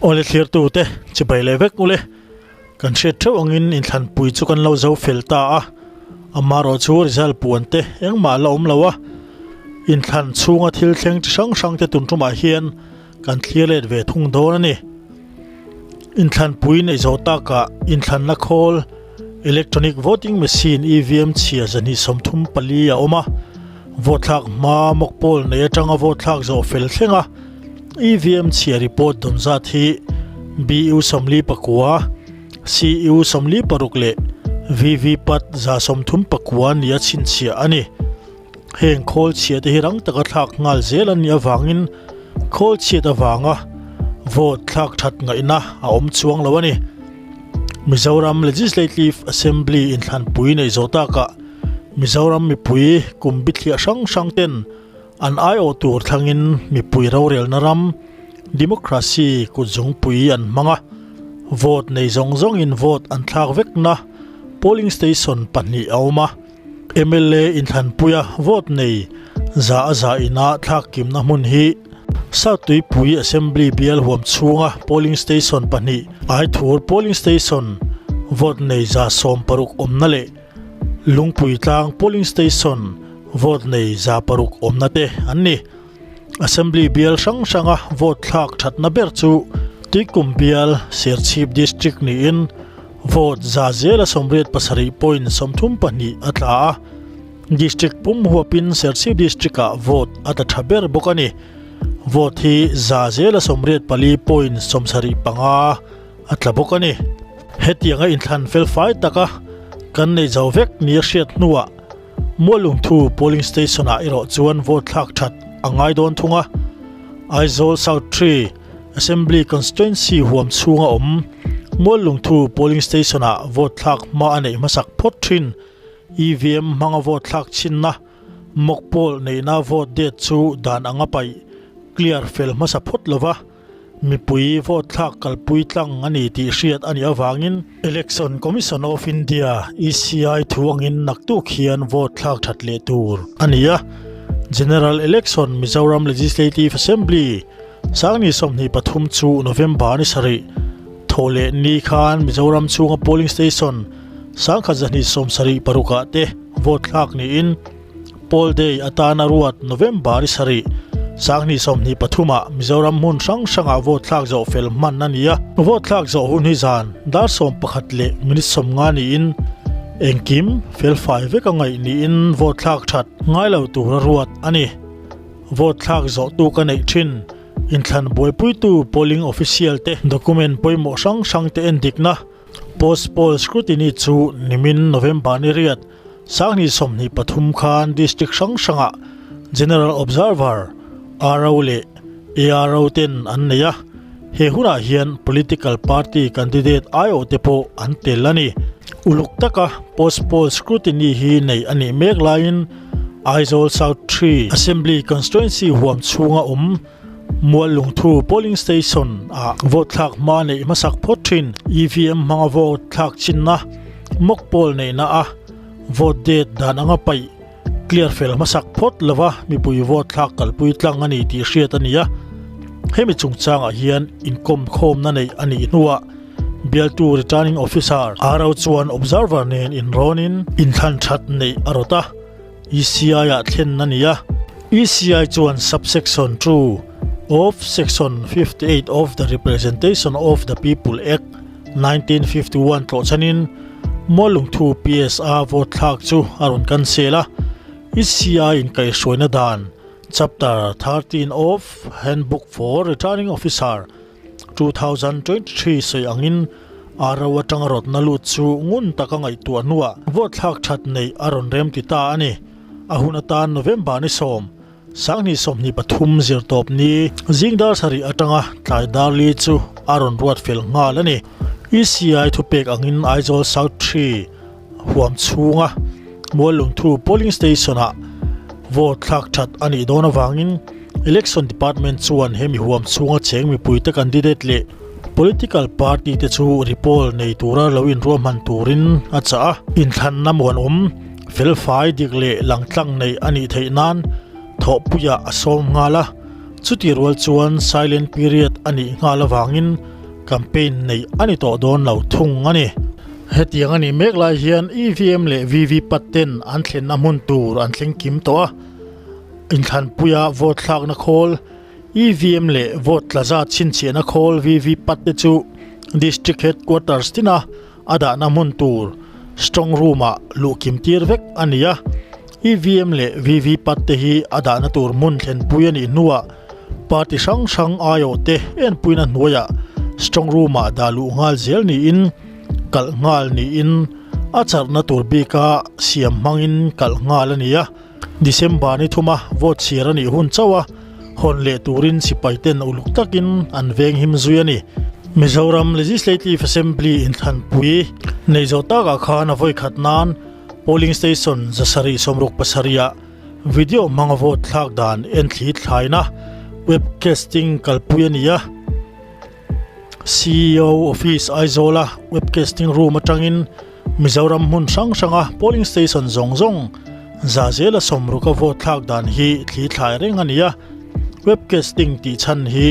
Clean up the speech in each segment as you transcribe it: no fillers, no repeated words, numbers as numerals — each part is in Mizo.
Awle thlirtute chibai leh vek ule. Kan hriat theuh angin inthlanpui chu kan lo zo fel ta a, amaherawh chu result puan te engmah la awm lo a, inthlan chhunga thil thleng chi hrang hrang te tun tumah hian kan thlir let ve thung dawn a ni. Inthlanpui neih zawh takah inthlanna khawl Electronic Voting Machine, EVM, chhia 234 a awm a, vote thlak hma mock poll nei atanga vote thlak zawh fel thleng a, EVM chhia report dawn zat hi BU 49, CU 46 leh VVPAT 139 nia chhinchhiah a ni. Heng khawl chhia te hi rang taka thlak nghal zel an nih avangin khawl chhiat avanga vote thlak that ngaihna a awm chuang lo a ni. Mizoram Legislative Assembly inthlanpui neih zawh takah Mizoram mipui kum bithliah hrang hrang ten an aiawh tur thlangin mipui rorelna ram democracy kutzungpui an hmang a, vote nei zawng zawngin vote an thlak vekna polling station pahnih a awm a. Mla inthlanpuia vote nei za a za ina thlak kimna hmun hi South Tuipui Assembly bial huam chhunga polling station pahnih Aithur polling station vote nei 160 awmna leh Lungpui tlang polling station vote nei 600 awmna te an ni. Assembly bial hrang hranga vote thlak thatna ber chu Tuikum bial Serchhip District niin vote 87.32% a tla a, District pum huapin Serchhip District-ah vote a tla tha ber bawk a ni. Vote hi 84.75% a tla bawk a ni. Hetianga inthlan felfai taka kan nei zo vek nia hriat hnuah Mualungthu Polling Station-ah erawh chuan vote thlak that a ngai dawn thung a, Aizawl South Tree Assembly Constituency huam chhunga awm Mualungthu Polling Station-ah vote thlak hma a neih hmasak phawt thin. EVM hmanga vote thlak chhinna mock poll neihna vote date chu dan anga paih clear fel hmasa phawt lova. Mipui vote thlak kalpui tlang a ni tih hriat a nih avangin Election Commission of India, ECI, thu angin naktuk hian vote thlak that leh tur a ni a. General Election Mizoram Legislative Assembly sangni 23 chu November ni sarih thawh leh ni khan Mizoram chhunga polling station 1276 ah te vote thlak niin Poll Day atana ruat November ni sarih, 2023 ah Mizoram hmun hrang hrangah vote thlak zawh fel hman a ni a. Vote thlak zawh hun hi zan dar 11 leh minute 50 niin engkim felfai vek a ngaih niin vote thlak that ngai lo tura ruat a ni. Vote thlak zawh tu ka neih thin inthlan buaipuitu polling official te document pawimawh hrang hrang te endikna Post poll scrutiny chu nimin November ni riat 2023 khan district hrang hrangah General Observer, RO leh ARO ten an nei a, he hunah hian political party candidate aiawh te pawh an tel a ni. Uluk taka post poll scrutiny hi neih a nih mek laiin Aizawl South Tree Assembly Constituency huam chhunga awm Mual Lungthu Polling Station ah vote thlak hma neih hmasak phawt thin. EVM hmanga vote thlak chinna mock poll neihna a vote date dan anga paih clear fel hmasak phawt lova mipui vote thlak kalpui tlang a ni tih hriat a ni a. Hemi chungchangah hian inkawm khawmna neih a nih hnuah bialtu Returning Officer RO chuan observer nen inrawnin inthlan that neih a rawt a. ECI ah thlen a ni a. ECI chuan Subsection 2 of Section 58 of the Representation of the People Act, 1951 tlawhchhanin Muallungthu PS-a vote thlak chu a rawn cancel a. ECI inkaihhruaina dan Chapter 13 of Handbook for Returning Officer, 2023 sawi angin RO atanga rawtna lut chu ngun taka ngaihtuah hnuah vote thlak that neih a rawn rem ti ta a ni. A hun atan November ni sawm, 2023 zirtawp ni zing dar sarih atanga tlai dar li chu a rawn ruat fel nghal a ni. ECI thupek angin Aizawl South Tree huam chhunga Muallungthu Polling Station-ah vote thlak that a nih dawn avangin Election Department chuan hemi huam chhunga cheng mipuite candidate leh political party te chu repoll nei tura lo inruahman turin a chah a. Inthlanna muanawm, felfai dik leh langtlang neih a nih theih nan thawhpuiah a sawm nghal a. Chuti rual chuan silent period a nih nghal avangin campaign neih a ni tawh dawn lo thung a ni. Hetiang a nih mek lai hian EVM leh VVPAT ten an thlenna hmun tur an thleng kim tawh a, inthlanpuia vote thlakna khawl, EVM leh vote tla zat chhinchhiahna khawl VVPAT te chu District Headquarters tina a dahna hmun tur strong room ah luh kim tir vek a ni a. EVM leh VVPAT te hi a dahna tur hmun thlenpui a nih hnuah party hrang hrang aiawh te enpuina hnuaiah strong room ah dah luh nghal zel niin kalh nghal niin a charhna tur bika siam hmangin kalh nghal a ni a. December ni thuma vote chhiar a nih hun chauh a, hawn leh turin sipai ten uluk takin an veng him zui a ni. Mizoram Legislative Assembly inthlanpui nei zawh takah khan a vawikhat nan Polling Station 767 ah video hmanga vote thlak dan enthli thlaina webcasting kalpui a ni a. Ceo Office Aizawla webcasting room atangin Mizoram hmun hrang hranga polling station zawng zawng za zela sawmruka vote thlak dan hi thli thlai reng a ni a. Webcasting tih chhan hi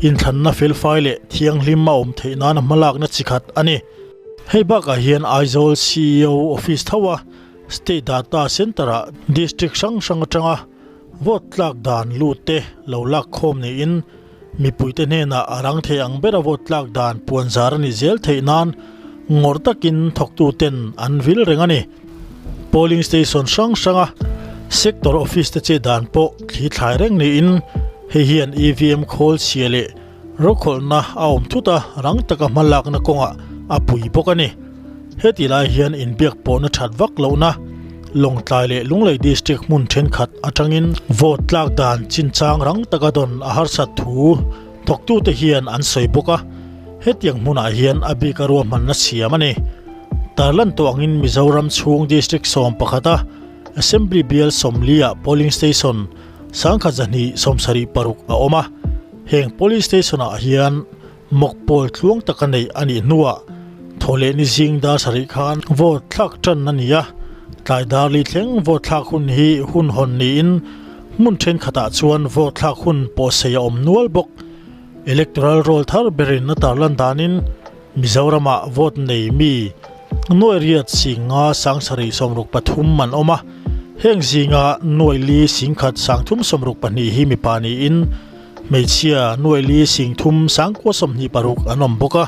inthlanna felfai leh thianghlim a awm theih nana hmalakna chi khat a ni. Hei bakah hian Aizawl ceo Office tho a State Data Centre-ah district hrang hrang atanga vote tlak dan lut te lo lak khawm niin Mipuite hnenah a rang thei ang bera vote tlak dan puan zar a nih zel theih nan ngawrh takin thawktuten an vil reng a ni. Polling station hrang hranga sector office te che dan pawh thli thlai reng niin hei hian EVM khawl chhia leh rokhawlhna a awm thut a, rang taka hma lakna kawngah a pui bawk a ni. Heti lai hian inbiak pawhna that vak lohna Lawngtlai leh Lunglei District hmun thenkhat atangin vote tlak dan chinchang rang taka dawn a harsat thu thawktute hian an sawi bawk a, hetiang hmunah hian a bika ruahmanna siam a ni. Tarlan tawh angin Mizoram chhung District 11 a Assembly bial 40 ah polling station 1276 a awm a, heng polling station ah hian Mawk pawl tluang taka neih a nih hnuah thawhleh ni zing dar sarih khan vote thlak tan a ni a, tlai dar li thleng vote thlak hun hi hun hawn niin hmun thenkhatah chuan vote thlak hun pawhsei a awm nual bawk. Electoral roll thar berin a tarlan danin Mizoramah vote nei mi nuai riat singa sangsarih 63 an awm a, heng zinga nuai li singkhat 362 hi mipa niin Hmeichhia nuaili 30 926 an awm bawk a,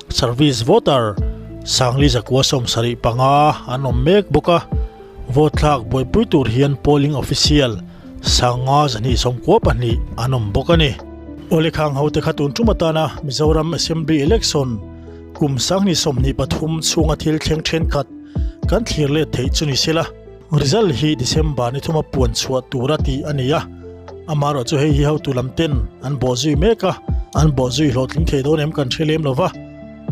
service voter sangli 175 an awm mek bawk a, vote thlak buaipui tur hian polling official 5292 an awm bawk a ni. Awle khang hote kha tun tum atana Mizoram Assembly Election kum 2023 chhunga thil thleng thenkhat kan thlir let theih chu ni sela. Result hi December ni thuma puan chhuah tura tih a ni a, amaherawh chu hei hi hotu lam ten an bawh zui mek a, an bawh zui hlawhtling thei dawn em kan hre lem lo va,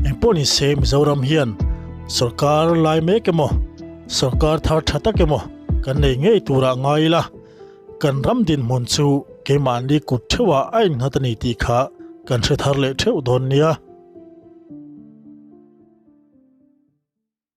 engpawh ni se Mizoram hian sorkar lai mek emaw, sorkar thar tha tak emaw kan nei ngei turah ngai ila, kan ram dinhmun chu keimahni kut theuhah a innghat a ni tih kha kan hre thar leh theuh dawn nia.